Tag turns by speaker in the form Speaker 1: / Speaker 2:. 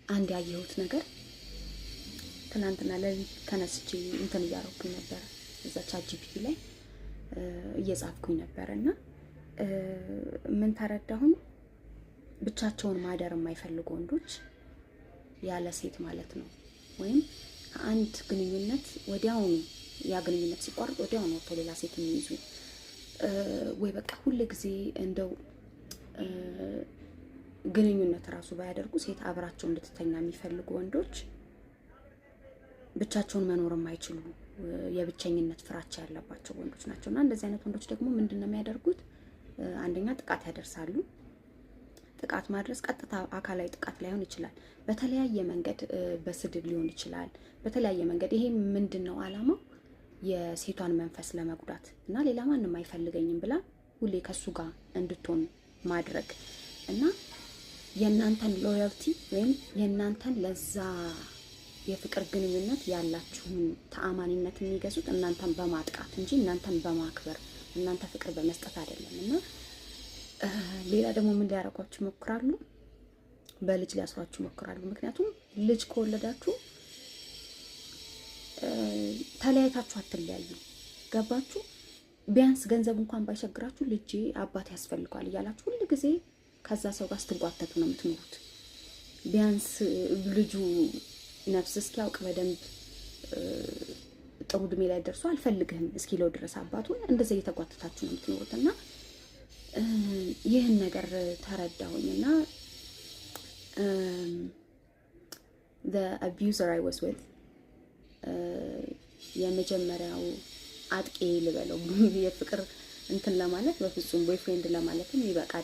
Speaker 1: አንድ ያየሁት ነገር፣ ትናንትና ለሊት ተነስቼ እንትን እያደረኩኝ ነበረ፣ እዛ ChatGPT ላይ እየጻፍኩኝ ነበረ እና ምን ተረዳሁኝ? ብቻቸውን ማደር የማይፈልጉ ወንዶች፣ ያለ ሴት ማለት ነው። ወይም ከአንድ ግንኙነት ወዲያውኑ ያ ግንኙነት ሲቋረጥ ወዲያውኑ ወጥተው ሌላ ሴት የሚይዙ፣ ወይ በቃ ሁል ጊዜ እንደው ግንኙነት እራሱ ባያደርጉ ሴት አብራቸው እንድትተኛ የሚፈልጉ ወንዶች፣ ብቻቸውን መኖር የማይችሉ፣ የብቸኝነት ፍራቻ ያለባቸው ወንዶች ናቸው። እና እንደዚህ አይነት ወንዶች ደግሞ ምንድን ነው የሚያደርጉት? አንደኛ ጥቃት ያደርሳሉ። ጥቃት ማድረስ ቀጥታ አካላዊ ጥቃት ላይሆን ይችላል። በተለያየ መንገድ በስድብ ሊሆን ይችላል። በተለያየ መንገድ። ይሄ ምንድን ነው አላማው? የሴቷን መንፈስ ለመጉዳት እና ሌላ ማንም አይፈልገኝም ብላ ሁሌ ከሱ ጋር እንድትሆን ማድረግ እና የእናንተን loyalty ወይም የእናንተን ለዛ የፍቅር ግንኙነት ያላችሁን ተአማኒነት የሚገዙት እናንተን በማጥቃት እንጂ እናንተን በማክበር፣ እናንተ ፍቅር በመስጠት አይደለም። እና ሌላ ደግሞ ምን ሊያደርጓችሁ ይሞክራሉ? በልጅ ሊያስሯችሁ ይሞክራሉ። ምክንያቱም ልጅ ከወለዳችሁ ተለያይታችሁ አትለያዩ። ገባችሁ? ቢያንስ ገንዘብ እንኳን ባይቸግራችሁ ልጄ አባት ያስፈልገዋል እያላችሁ ሁል ጊዜ ከዛ ሰው ጋር ስትጓተቱ ነው የምትኖሩት። ቢያንስ ልጁ ነፍስ እስኪያውቅ፣ በደንብ ጥሩ እድሜ ላይ ደርሶ አልፈልግህም እስኪለው ድረስ አባቱን እንደዛ እየተጓተታችሁ ነው የምትኖሩት። እና ይህን ነገር ተረዳሁኝ እና the abuser I was with፣ የመጀመሪያው አጥቂ ልበለው፣ የፍቅር እንትን ለማለት በፍጹም boyfriend ለማለትም ይበቃል።